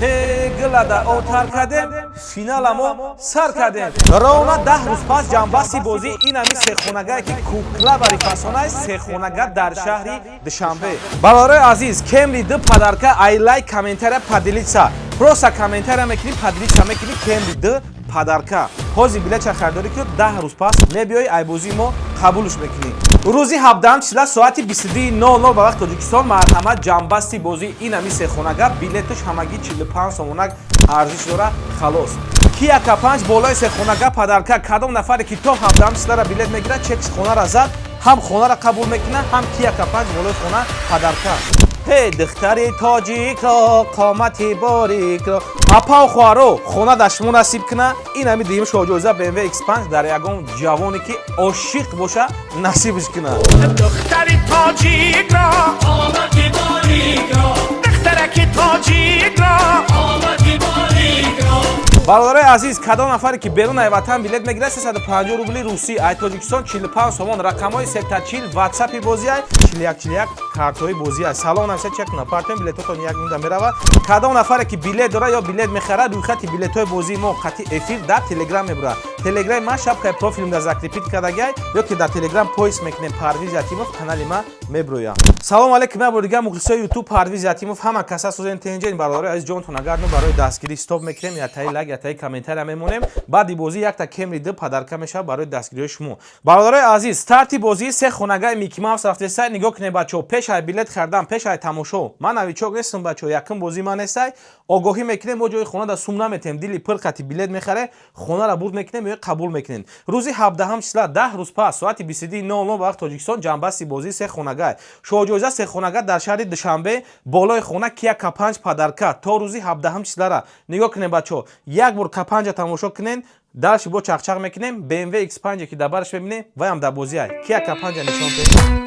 Ҳе, гилада отар кардем, финаламо сар кардем. Ровно 10 рӯз пас ҷамъбасти бозӣ ин ҳами сехонагае, ки кукла бари фасонаи сехонага дар шаҳри Душанбе. Бародарои азиз, Кемри ду подарка. Ай лайк, комментария, поделиться. Просто комментария мекунӣ, поделиться мекунӣ, Кемри ду подарка. Ҳозир билетча харидорӣ ки 10 рӯз пас мебиёи, айбозии мо қабулш мекунӣ. Рӯзи 17 числа соати 22:00 ба вақти Тоҷикистон, марҳамат, ҷамъбасти бозӣ ин ҳами сехонага. Билеташ ҳамагӣ 45 сомонак арзиш дора, халос. Кия К5 болои сехонага подарка. Кадом нафаре ки то 17 числара билет мегирад, чекш хонара зад, ҳам хонара қабул мекунад, ҳам Кия К5 болои хона подарка. Ҳе, духтари тоҷикро, қомати борикро, апау хоҳаро, хона дар шумо насиб куна. Ин ҳами дуюм шоҳҷоиза BMW X5 дар ягон ҷавоне, ки ошиқ боша, насибш куна. Духтари тоҷикро, қомати борикро, духтараки тоҷикро. Қомати борикро. Бародарои азиз, кадом нафаре ки берун ай ватан билет мегирад, 350 рубли русӣ, ай Тоҷикистон 45 сомон. Рақамҳои сетачил ватсапи бозӣ ай, 4141 картҳои бозӣ ай. Салом нависа, чек куна партои билетотон, як минута мерава. Кадом нафаре ки билет дора ё билет мехарад, рӯйхати билетҳои бозии мо қатъи эфир дар Телеграм мебурад. Телеграми ман шапкаи профилм дар закрепить кардагиай ё ки дар Телеграм поиск мекунем «Парвиз Ятимов», канали ма меброям. Салом алейкум, як бор дигар, мухлисои Ютуб Парвиз Ятимов. Ҳама каса созен, тенҷен. Бародарои азиз, ҷонтон агар но барои дастгирӣ стоп мекунем, ятаи лайк, ятаи комментария мемонем. Баъди бозӣ якта Кемри д подарка мешавад барои дастгириҳои шумо. Бародарои азиз, старти бозии се хонагаи Микки Маус рафтесай. Нигоҳ кунед, бачаҳо, пеш ай билет хардан, пеш ай тамошо. Ман новичок нестам, бачаҳо, якум бозии ман нестай. Огоҳӣ мекунем, мо ҷои хона да сум наметем. Дили пир қати билет мехаре, хонара бурд мекунем ё қабул мекунем. Рӯзи 17 числа, 10 рӯз пас, соати 22:00 ба вақти Тоҷикистон, ҷамъбасти бозии се хонагай. Шоҳҷоиза сехонага дар шаҳри Душанбе, болои хона Кия К5 подарка то рӯзи 17 числара. Нигоҳ кунем, бачаҳо, як бор К5 тамошо кунен, дальше бо чақчақ мекунем. BMW X5, ки дар бараш мебинем, ваям дар бозиай. Кия К5 нишон кунем.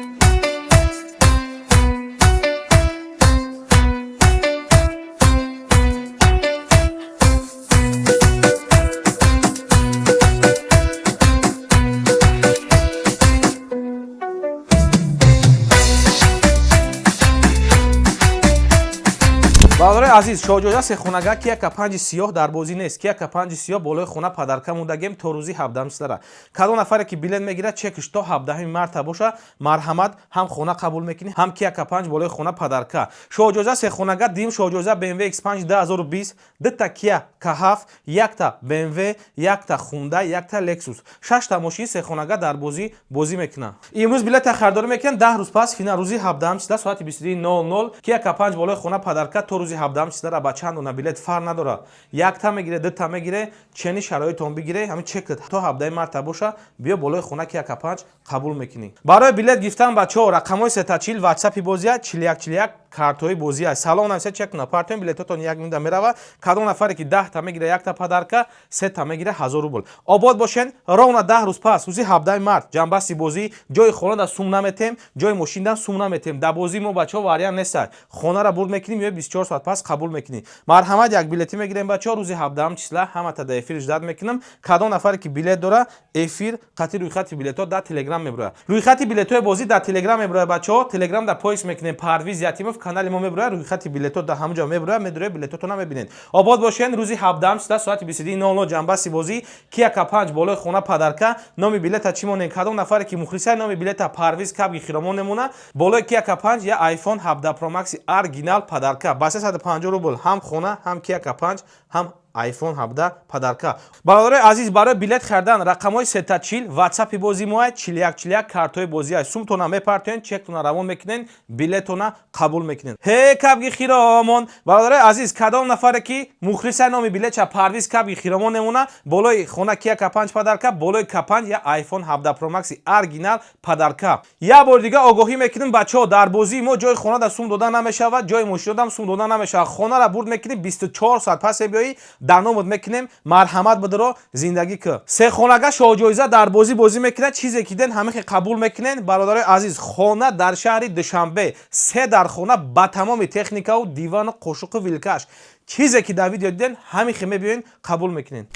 Бародарои азиз, шоҳҷоиза сехонага Кия К5 сиёҳ дар бозӣ нест. Кия К5 сиёҳ болои хона подарка мондагем то рӯзи 17 числара. Кадом нафаре ки билет мегирад, чекш то 17 марта боша, марҳамат, ҳам хона қабул мекунӣ, ҳам Кия К5 болои хона подарка. Шоҳҷоиза сехонага, дим шоҳҷоиза BMW X5 2020, дта Кия К7, якта BMW, якта Хундай, якта Lexus, шашта мошин сехонага дар бозӣ бозӣ мекунад. Имрӯз билета харидорӣ мекунем, 10 рӯз пас финал, рӯзи 17 числа, соати 22:00, Кия К5 болои хона подарка то рӯзи 17 числара. Ба чанд дона билет фарқ надорад, якта мегире, дута мегире, чени шароитон бигире, ҳамин чект то 17 марта боша, биё, болои хона Кия К5 қабул мекунӣ. Барои билет гирифтан, бачаҳо, рақамҳои сетачил ватсапи бозия, 4141 картҳои бозия. Салом нависа, чек куна партои билетотон, як минута мерава. Кадом нафаре ки 10та мегира, якта подарка, сета мегира, 1000 рубл. Обод бошен. Ровно 10 рӯз пас, рӯзи 17 март, ҷамъбасти бозӣ. Ҷои хона да сум наметем, ҷои мошин да сум наметем. Дар бозии мо, бачаҳо, вариант нестай. Хонара бурд мекунем ё 24 соат пас қабул мекунӣ. Марҳамат, як билетӣ мегирем, бачаҳо. Рӯзи 17 числа ҳамата дар эфир ждать мекунам. Кадом нафаре ки билет дора, эфир қатъи рӯйхати билетҳо дар Телеграм меброяд. Рӯйхати билетҳои бозӣ дар Телеграм меброяд, бачаҳо. Телеграм дар поиск мекунем «Парвиз Ятимов», канали мо меброяд, рӯйхати билетҳо дар ҳамон ҷо меброяд. Медрояд, билетҳотона мебинед. Обод бошен. Рӯзи 17 числа соати 22:00 ҷамъбасти бозӣ, Кия К5 болои хона подарка. Номи билета чӣ монем? Кадом нафаре ки мухлисаи, номи билета «Парвиз Кабги Хиромон» мемона. Болои Кия К5 я iPhone 17 Pro Max оригинал подарка ба 350 рубл, ҳам хона, ҳам Кия К5, ҳам iPhone 17 подарка. Бародарои азиз, барои билет харидан рақамҳои сетачил ватсапи бозии моай, 4141 картҳои бозиай. Сумтона мепартоен, чектона равон мекунен, билетона қабул мекунен. Ҳе, Кабги Хиромон! Бародарои азиз, кадом нафаре ки мухлисаи, номи билетча «Парвиз Кабги Хиромон» мемона. Болои хона Кия К5 подарка, болои К5 я iPhone 17 Pro Max оригинал подарка. Як бори дига огоҳӣ мекунем, бачаҳо: дар бозии мо ҷои хона да сум дода намешавад, ҷои мошинодам сум дода намешавад. Хонара бурд мекунӣ, 24 соат пас мебиёӣ, дар номот мекунем. Марҳамат, бидро, зиндагӣ кӣ. Сехонага шоҳҷоиза дар бозӣ бозӣ мекунад. Чизе ки ден, ҳамихе қабул мекунен. Бародарои азиз, хона дар шаҳри Душанбе, се дар хона ба тамоми техникаву дивану қошуқу вилкаш, чизе ки дар видео диден, ҳамихе мебиёен, қабул мекунен.